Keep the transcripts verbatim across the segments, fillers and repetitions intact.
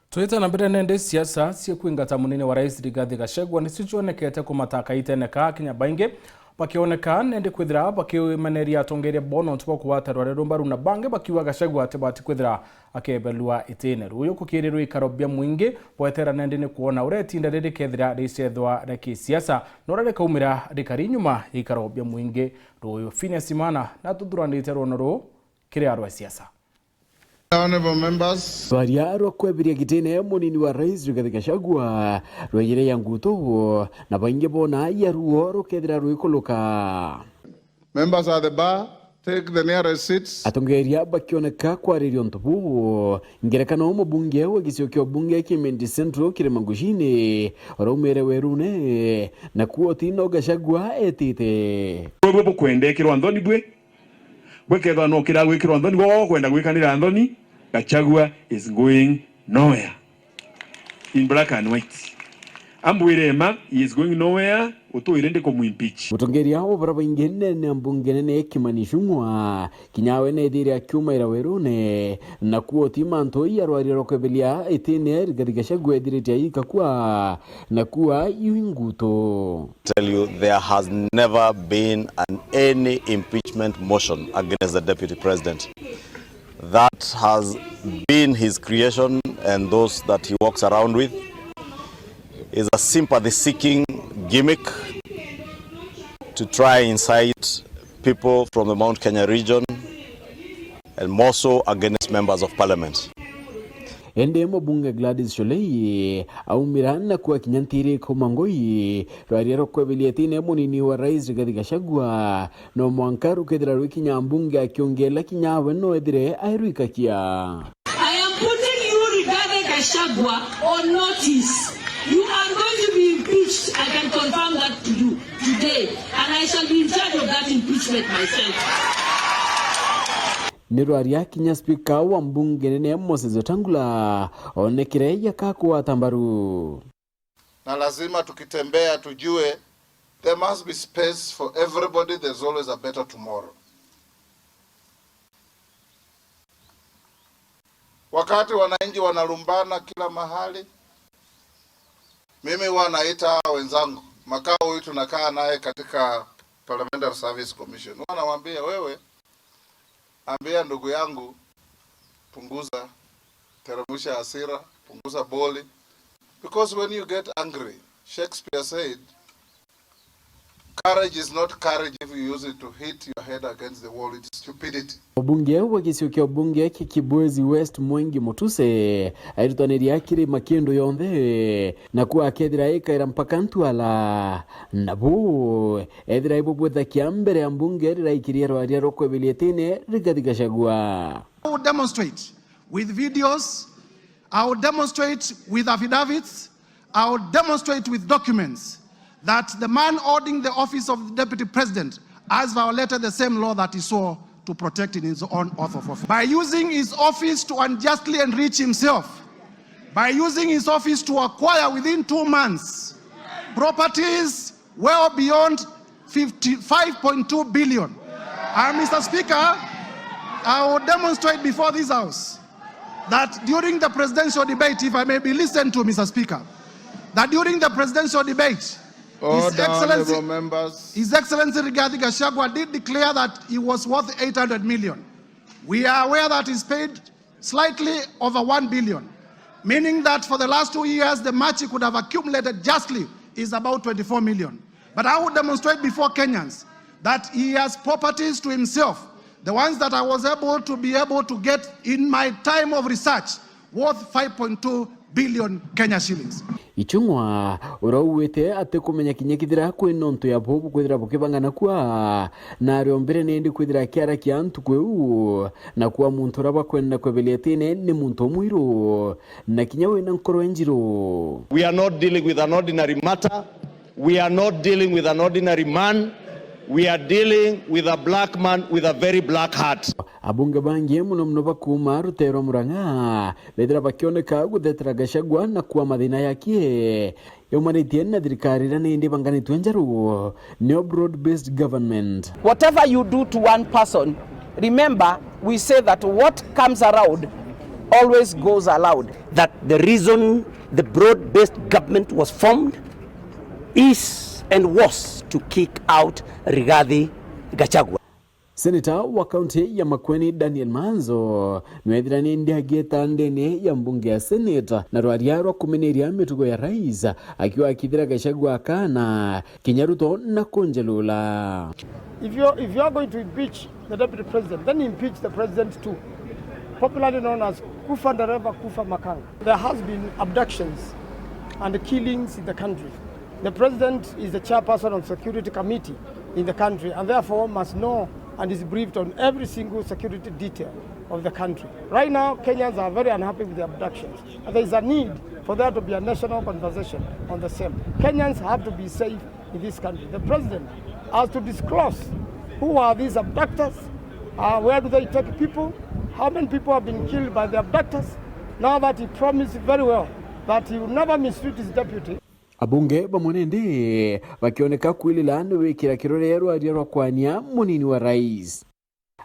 Twite na mbere, nende siasa cia kwingata munini wa rais Rigathi Gachagua nicio cionekete kumataka itene ka kinya baingi bakioneka nende kwithira bakimeneria atongeria bo nontu bwa kugwata rware rumbaru, na bangi bakiuga Gachagua atibati kwithira akebelua itine. Ruyu kukirirwe ikaro bia mwingi bwetera nende ni kuona uria itinda riri kethira ricethwa ria kisiasa, nora rikaumira rikari nyuma ya ikaro bia mwingi. Ruyu Phineas Imana natuthuranite rwono ruu kiri arwa siasa. Honorable members. Rwaria rwa kwebiria gitine munini wa rais Rigathi Gachagua rwejire ya ngutu, na baingi bona ya ruo rukethira rwikuluka. Members at the bar, take the nearest seats. Atongeria bakioneka kwariria untu buu, ngerekano mubunge wa gicigo kia ubunge kia Imenti Central Kirima Ngucini, uraumire werune, na kuo ti no Gachagua etite. Bwe bukwenda ikirwa nthoni bwe? Bwekethwa no kira gwikirwa nthoni, gwe ukwenda gwikanira nthoni, Gachagua is going nowhere. In black and white. Ambwire ma, he is going nowhere, utwire ndi kumwimpeach. Mutongeria wa bara baingi nene ya mbunge nene Kimani Ichung'wa, kinya we nethire akiumaira werune, na kuo ti mantu ya rwaria rwa kweberia itine Rigathi Gachagua ethirite aikakua, na kuo yu ingutu. Tell you, there has never been an, any impeachment motion against the deputy president. That has been his creation and those that he walks around with is a sympathy-seeking gimmick to try and incite people from the Mount Kenya region and more so against members of parliament. Indi mubunge Gladys Sholei aumira na kuakinya ntiri kuma ngui rwaria rwa kweberia itine munini wa rais Rigathi Gachagua, no mwanka rukethira rwikinya mbunge akiongela kinya we no ethire airwikakia. I am putting you, Rigathi Gachagua, on notice. You are going to be impeached. I can confirm that to you today, and I shall be in charge of that impeachment myself. Ni rwaria kinya spika wa mbunge nene Moses Wetangula onekire yaka kugwata mbaru. Na lazima tukitembea tujue there must be space for everybody, there's always a better tomorrow. Wakati wananchi wanalumbana kila mahali, mimi huwa naita hawa wenzangu, makao huyu tunakaa naye katika Parliamentary Service Commission. Huwa nawaambia, wewe, ambia ndugu yangu, punguza, teremsha hasira, punguza boli. Because when you get angry, Shakespeare said, courage is not courage if you use it to hit your head against the wall, it's stupidity. Mubunge wa gicigo kia ubunge kia Kibwezi West Mwengi Mutuse airutaniria kiri makindu yonthe, na kuo akethira ikaira mpaka Ntwala. Nabu ethira ibubwithakia mbere ya mbunge riraikiria rwaria rwa kweberia itine Rigathi Gachagua. I will demonstrate with videos, I will demonstrate with affidavits, I will demonstrate with documents that the man holding the office of the deputy president has violated the same law that he swore to protect in his own oath of office. By using his office to unjustly enrich himself, by using his office to acquire within two months properties well beyond fifty, five point two billion. And Mister Speaker, I will demonstrate before this House that during the presidential debate, if I may be listened to, Mister Speaker, that during the presidential debate, His Order, Excellency, Honorable members. His Excellency Rigathi Gachagua did declare that he was worth eight hundred million. We are aware that he's paid slightly over one billion, meaning that for the last two years, the much he could have accumulated justly is about twenty-four million. But I would demonstrate before Kenyans that he has properties to himself, the ones that I was able to be able to get in my time of research, worth five point two billion Kenya shillings. Ichung'wa, uria ugwite ati kumenya kinya kithira kwina untu ya bubu kwithira bukibangana kua, na ariombire nindi kwithira akiarakia ntuku iu, na kwa muntu uria bakwenda kwebelia itine ni muntu umwiru, na kinya wina nkoro injiru. We are not dealing with an ordinary matter. We are not dealing with an ordinary man. We are dealing with a black man with a very black heart. Abunge bangi muno muno ba kuuma ruteere rwa Murang'a bethira bakioneka guthetera Gachagua na kua mathina yakie yaumanitie na thirikari iria nindi ibanganitwe njeru, nio broad-based government. Whatever you do to one person, remember, we say that what comes around always goes aloud that the reason the broad-based government was formed is and was to kick out Rigathi Gachagua. Seneta wa kaunti ya Makueni Daniel Manzo nwethira ni ndiagieta ndene ya mbunge ya Senate na rwaria rwa kumeneria mitugo ya rais, akiuga akithira Gachagua akana kinya Ruto na kunjelula. If you, if you are going to impeach the deputy president, then impeach the president too, popularly known as Kufa Ndereva, Kufa Makanga. There has been abductions and killings in the country. The president is the chairperson of security committee in the country and therefore must know and is briefed on every single security detail of the country. Right now, Kenyans are very unhappy with the abductions, and there is a need for there to be a national conversation on the same. Kenyans have to be safe in this country. The president has to disclose who are these abductors, uh, where do they take people, how many people have been killed by the abductors, now that he promised very well that he will never mistreat his deputy. Abunge bamwe nindi bakioneka kwilila ni wikira kirore rwaria rwa kwania munini wa rais.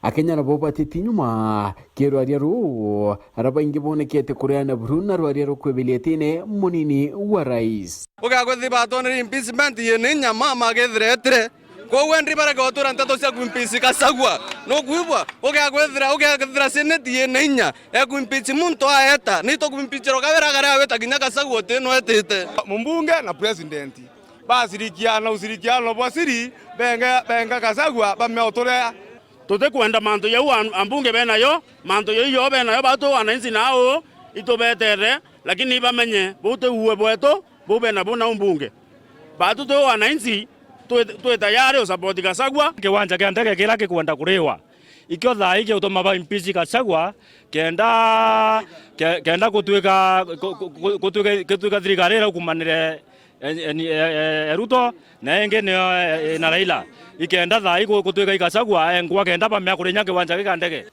Akenya nabo batiti nyuma kiri rwaria ruu, aria baingi bonekete kureana buru na rwaria rukwibilietine munini wa rais. Ugagwithi batonere impeachment yene inya mama agethira etire. Kwou endi barega gutura nteto cia kuimpeach Gachagua. Nukwigua? Ugagwithira, ugagwithira senate yene inya ekuimpeach muntu aeta. Ni tukuimpeachirwa kawira karia awita kinya Gachagua uti no etite. Mumbunge na president basirikiana ushirikiano bwa siri, benga, benga Gachagua bamea uturea. Tutikwenda mantu jau a-, ambunge benayo, mantu jau jo benayo, batu wananchi nao itubetere, lakini bamenye buu ti uwe bwetu, buu bena bu nau mbunge. Batu twi wananchi, twi, twi tayari usapoti Gachagua. Kiwanja kia ndege kiria gikwenda kuriwa, ikio thaa ii giutuma ba impeach Gachagua, kenda, ke-, kenda gutuika, gu-, gu-, gu-, gutuika, gutuika thirikari iria ukumanire e, e, ni, e, e, e Ruto, na ingi nio, e, e, na Raila. Ikenda thaa ii gu-, gutuika i Gachagua engwa kenda bamea kurinya kiwanja giki kia ndege.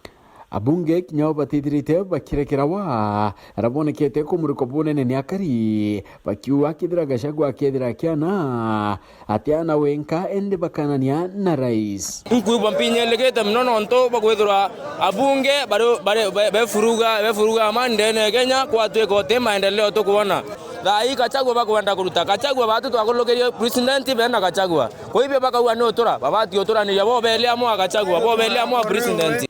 Abunge kinya o batithirite bakirekerawa, aria bonekete kumurikwa bunene ni akari, bakiuga kethira Gachagua akethira akiana, atiana wenka, indi bakanania na rais. Nkwigua mpinyelegete mono nontu bwa kwithirwa abunge bari, bari, be-, befuruga, befuruga amani ndene ya Kenya, kwatuika uti maendeleo tukwona. Thaa ii Gachagua bakwenda kuruta. Gachagua batu twakurukirie president bena Gachagua. Kwa hivyo bakauga ni utura, babati uturaniria bobele amwe a Gachagua, bobele amwe a president.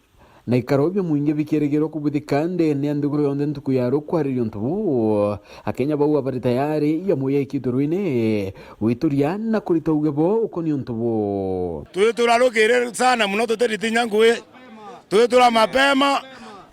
Na ikaro bia mwingi bikirigirwa kubuthika ndene ya nthiguru yonthe ntuku ya rukwariria untu buu. Akenya bauga bari tayari ya muyekitwe rwine gwituria na kurita uge bo ukonia untu buu. Twitura rukiri sana mono, tutiriti inya ngui. Twitura mapema,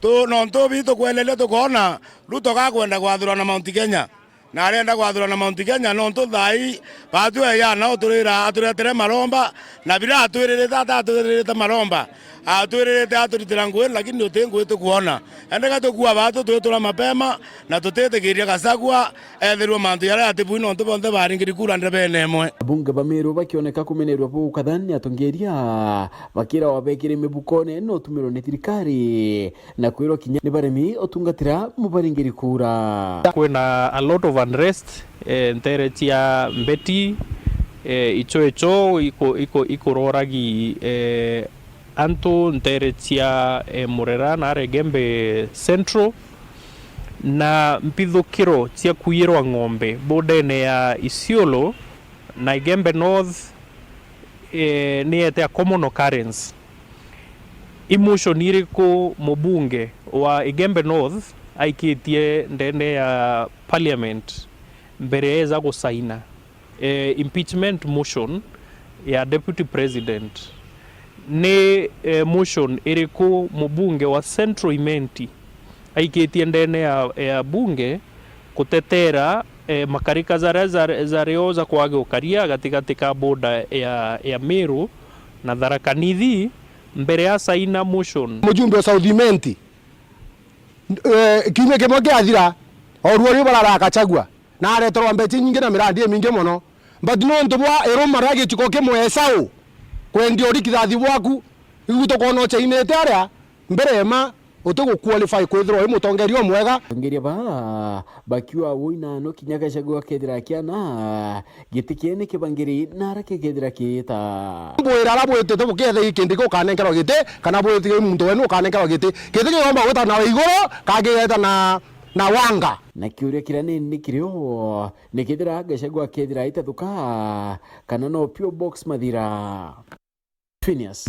tu-, nontu bitukweleria tukoona Ruto gakwenda kwathurana Mount Kenya. Na arenda kwathurana Mount Kenya, nontu thaa ii batu ejana uturira aturetere maromba, na biria atwiririte, ata atwiririte maromba, atwiririte aturitira ngui, lakini uti ngui tukwona. Endeka tukua batu twitura mapema, na tutitikiria Gachagua ethirwe mantu jaria atibui, nontu bonthe baringiri kura ndebene imwe. Abunge ba Meru bakioneka kumenerua buu kadhaa ni atongeria, bakirawa bekire mibukone na utumirwa ni thirikari, na kwirwa kinya ni baremi utungatira mubaringiri kura. Kwina a lot of unrest, eh, ntere cia mbeti, eh, icho icho iku-, iku-, ikuroragi, eh, antu ntere cia, eh, Murera na Igembe Central, na mpithukiro cia kuiyirwa ng'ombe bodene ya Isiolo na Igembe North, eh, ni ete a common occurrence. I motion iriku mubunge wa Igembe North aikitie ndene ya parliament mbere eza gusaina, eh, impeachment motion ya deputy president? Ni, eh, motion iriku mubunge wa Central Imenti aikitie ndene ya, ya bunge kutetera, eh, makarika jaria jar-, jario ja kwage ukaria gatigati ka border ya, ya Meru na Tharaka Nithi mbere ya saina motion. Mujumbe wa South Imenti, eh, kiumia kimwe kiathira, o ruo riu barara Gachagua, na areterwa mbeca inyingi na mirandi imingi mono. But nontu bwa iruma ria gichuko kimwe Esau, kwendia urikithathi bwaku, iu tukwona uchainite aria, mbere ema, Uti gu qualify kwithirwa wi mutongeria umwega. Atongeria ba bakiuga uu inano kinya Gachagua akethira akiana giti kii ni kibangiri na ara kigethira kiita. Mbwira ara bwitite bukiethe gikindi ki ukanenkerwa giti, kana bwitike muntu wenu ukanenkerwa giti. Giti kigomba gwita na iguru, kana kigeta na, na wanga. Na kiuria kiria ni, ni kirio, ni kethira Gachagua akethira aitathuka, kana no P O Box Mathira? Phineas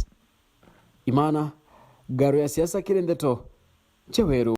Imana, Ngaro ya Siasa kiri Ndeto cia Weru.